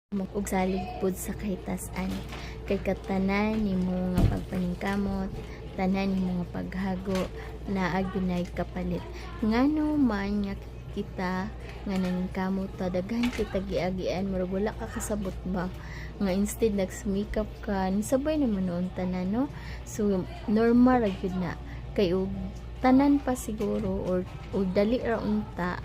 Og salig pud sa kahitasan kay katanan nimo nga pagpaningkamot, tanan nimo nga paghago, naa gyud kapalit. Ngano man nga kita nga naningkamot ta, daghan kita giagian, murag wala ka kasabot ba nga instead nagsumikap ka, sabay naman noon tanan, no? So normal ra gyud na kay og tanan pa siguro or dali ra unta,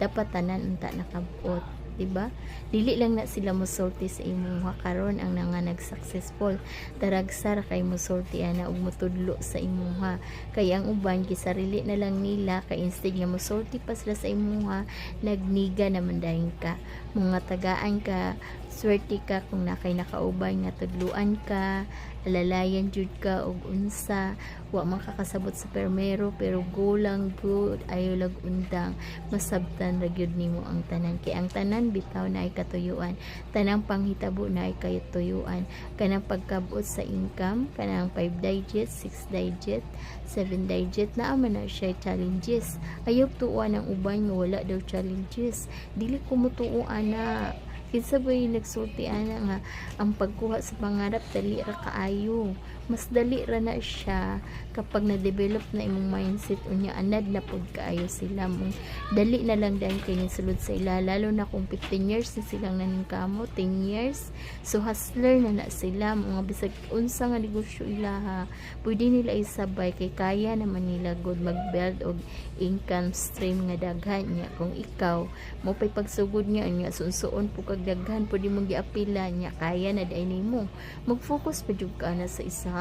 dapat tanan unta nakabot, diba? Dili lang na sila mosulti sa imuha karon. Ang nga nag-successful, taragsa ra kay mosulti ana ug motudlo sa imuha, kay ang uban gisarili na lang nila, kay instead nga mosulti pa sila sa imuha, nagniga naman dayon ka. Mga tagaan ka, swerte ka kung nakay nakauban nga tudluan ka, alalayan jud ka og unsa. Wa man kakasabot sa permero, pero go lang, good, ayo lag undang, masabtan ra gyud nimo ang tanan, kay ang tanan bitaw naay katuyuan, tanang panghitabo naay katuyuan. Kanang pagkabot sa income, kanang 5 digit, 6 digit, 7 digit, naa man na siya challenges. Ayaw tuoan ang uban nga wala daw challenges. Dili ko motuo ana. Kinsa ba yung nagsulti ana nga ang pagkuha sa pangarap dali ra kaayo? Mas dali ra na siya kapag na-develop na imong mindset. Unya anad na pud kaayo sila mo, dali na lang dahil kay sulod sa ila, lalo na kung 15 years na silang naningkamo, 10 years. So hustler na na sila, mga bisag unsa nga negosyo ilaha pwede nila isabay kay kaya naman nila good mag-build og income stream nga daghan niya. Kung ikaw mo pay pagsugod niya, nya sunsuon po kag daghan pwede mong giapila niya, kaya na diay nimo. Mag-focus pa jud ka na sa isa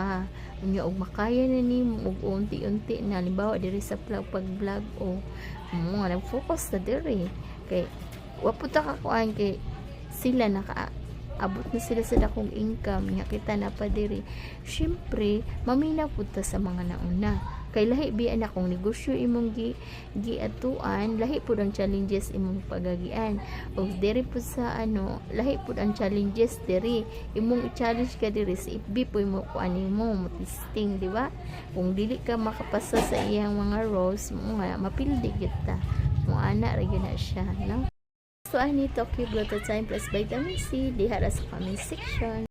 unya og makaya na nimo og unti-unti na. Halimbawa diri sa vlog, pag vlog o mo nga nag-focus na diri kay wa pud ta kakuan, kay sila naka abot na sila sa dakong income nga kita na pa diri. Syempre maminaw pud ta sa mga nauna, kay lahi biya na kung negosyo imong gi giatuan, lahi pud ang challenges imong pagagian, og diri pud sa ano, lahi pud ang challenges diri imong i-challenge ka diri sa FB po imo kuan nimo mo testing, di ba? Kung dili ka makapasa sa iyang mga roles mo nga mapildi kita mo ana ra gyud na siya, no? So ani Tokyo Glutathione plus vitamin C diha ra sa comment section.